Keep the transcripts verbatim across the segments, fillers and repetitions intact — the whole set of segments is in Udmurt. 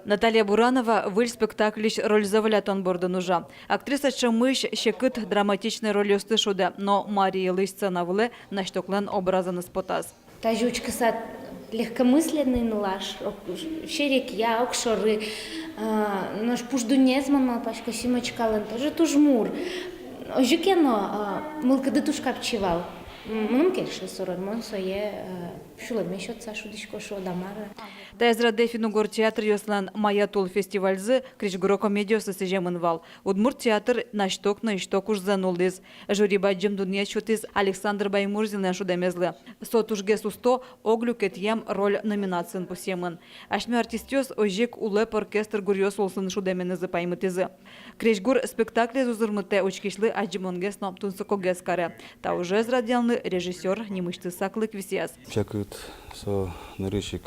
Наталья Буранова выль спектакльысь рользэ волятон бордын ужа. Актриса ӵемысь секыт драматичной рольёсты шудэ, но Марий Элысь сцена вылэ Насьтоклэн образэныз потаз. Тазьы учкыса, легкомысленный нылаш, ог-, серекъя, огшоры, а, нош пуш дуннеез, мон малпасько, Симочкалэн тоже туж мур. Озьы ке но, а, мылкыды туж капчи вал. М, мыным кельше со роль, мон сое, а, сюлэмме сётса шудӥсько, шуод-а, мар-а. Таяз радэ финн-угор театръёслэн «Мая тул» фестивальзы крезьгуро комедиосы сӥземын вал. Удмурт театр Насьток но Исьток ужзэ нуллӥз. Жюри бадӟым дунъет сётӥз Александр Баймурзинлэн шудэмезлы. Со «Тужгес усто, ог люкетъем роль» номинациын пусъемын. Асьме артистъёс озьы ик улэп оркестр гуръёс улсын шудэменызы паймытӥзы. Крезьгур спектаклез узырмытэ учкисьлы адӟымонгес но тунсыкогес каре. Та ужез радъянлы режиссёр нимысьтыз саклык висъяз. Секыт со нырысь ик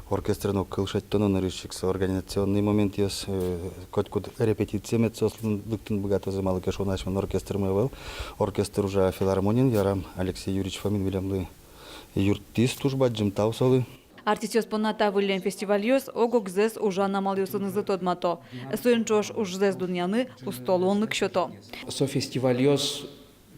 оркестрен огкыл шедьтоно, нырысь ик со организационный моментъёс, э, котькуд репетицие мед соослы лыктыны быгатозы, малы ке шуоно асьмелэн оркестрмы ӧвӧл. Оркестр ужа филармониын, ярам, Алексей Юрьевич Фомин милемлы юрттӥз, туж бадӟым тау солы. Артистъёс понна та выллем фестивальёс ог-огзэс ужан амалъёсынызы тодмато. Соин ӵош ужзэс дунъяны усто луонлык сёто. Со фестивальёс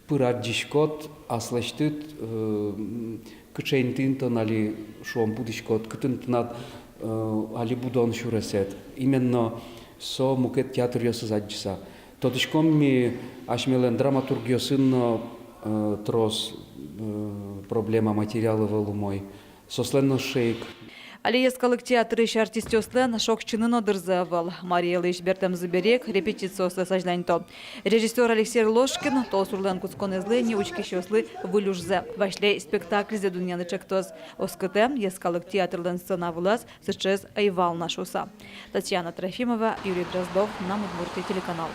пыр адӟиськод аслэсьтыд, э, м, кыӵе интыын тон али, шуом, будӥськод, кытын тынад, э, али будон сюресэд. Именно со мукет театръёсыз адӟыса. Тодӥськом ми, асьмелэн драматургъёсын но, э, трос, э, проблема, материал ӧвӧл умой. Соослэн но шеик. Али йӧскалык театрысь артистъёслэн шокчыны но дырзы ӧвӧл. Марий Элысь бертэмзы бере ик репетициоссэс азьланьто. Режиссёр Алексей Ложкин толсурлэн кутсконэзлы ни учкисьёслы выль ужзэ, «Васьлей» спектакльзэ дунъяны ӵектоз. Оскытэ, йӧскалык театрлэн сцена вылаз сыӵеез ӧй вал на шуыса. Татьяна Трофимова, Юрий Дроздов, «Мынам Удмуртие» телеканал.